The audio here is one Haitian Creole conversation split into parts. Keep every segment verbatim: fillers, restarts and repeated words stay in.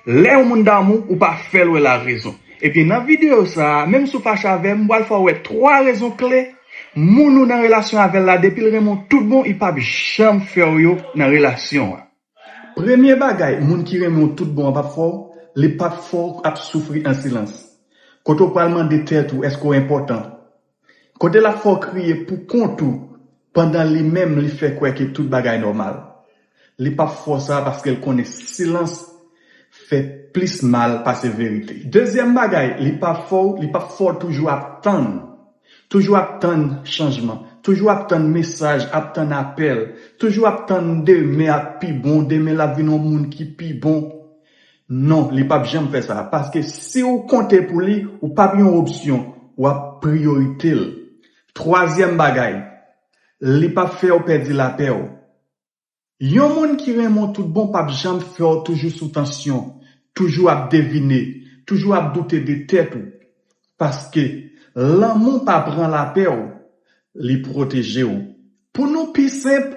Lè yon moun damou, ou pa fè l wè larezon. Epi nan videyo sa a, menm si w fache avè m, m pral fè w wè twa rezon kle moun ou nan relasyon avè l la, depi l renmen w tout bon, li p ap janm fè w yo nan relasyon an. Premye bagay, moun ki renmen w tout bon an p ap fè w, li p ap fè w ap soufri an silans. Kote w pral mande tèt ou, èske w enpòtan? Kote l ap fè w kriye pou kont ou, pandan li menm li fè kwè ke tout bagay nòmal. Li p ap fè w sa paske l konnen silans fè plis mal pase verite. Dezyèm bagay, li p ap fè w, li p ap fè w toujou ap tann. Toujou ap tann chanjman. Toujou ap tann mesaj, ap tann apèl. Toujou ap tann demen ap pi bon, demen l ap vin yon moun ki pi bon. Non, li p ap janm fè sa. Paske si w konte pou li, ou p ap yon opsyon, w ap priyorite l. Twazyèm bagay, li p ap fè w pèdi lapè w. Yon moun ki renmen w tout bon p ap janm fè w toujou sou tansyon, toujou ap devine, toujou ap doute de tèt ou. Paske lanmou pa pran lapè w, li pwoteje w. Pou nou pi senp,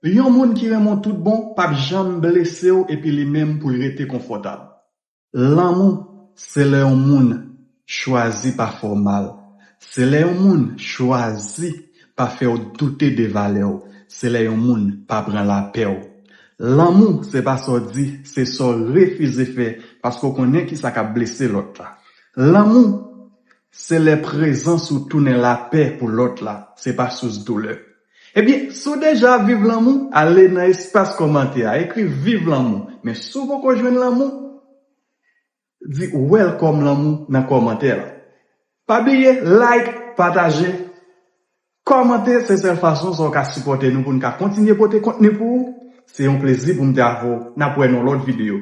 yon moun ki renmen w tout bon p ap janm blese w epi li menm pou l rete konfòtab. Lanmou, se lè yon moun chwazi pa fè w mal. Se lè yon moun chwazi pa fè w doute de valè w. Se lè yon moun pa pran lapè w. Lanmou, se pa sa w di, se sa w refize fè, paske w konnen kisa k ap blese lòt la. Lanmou, se lè prezans ou tounen lapè pou lòt la, se pa sous doulè. Ebyen, si w deja viv lanmou, ale nan espas kòmantè a, ekri "Viv lanmou." Men si w poko jwenn lanmou, di "Welcome lanmou" nan kòmantè la. Pa bliye like, pataje, kòmante, se sèl fason sa w ka sipòte nou pou n ka kontinye pote kontni pou ou. Se yon plezi pou m te avè w. N ap wè nan lòt videyo.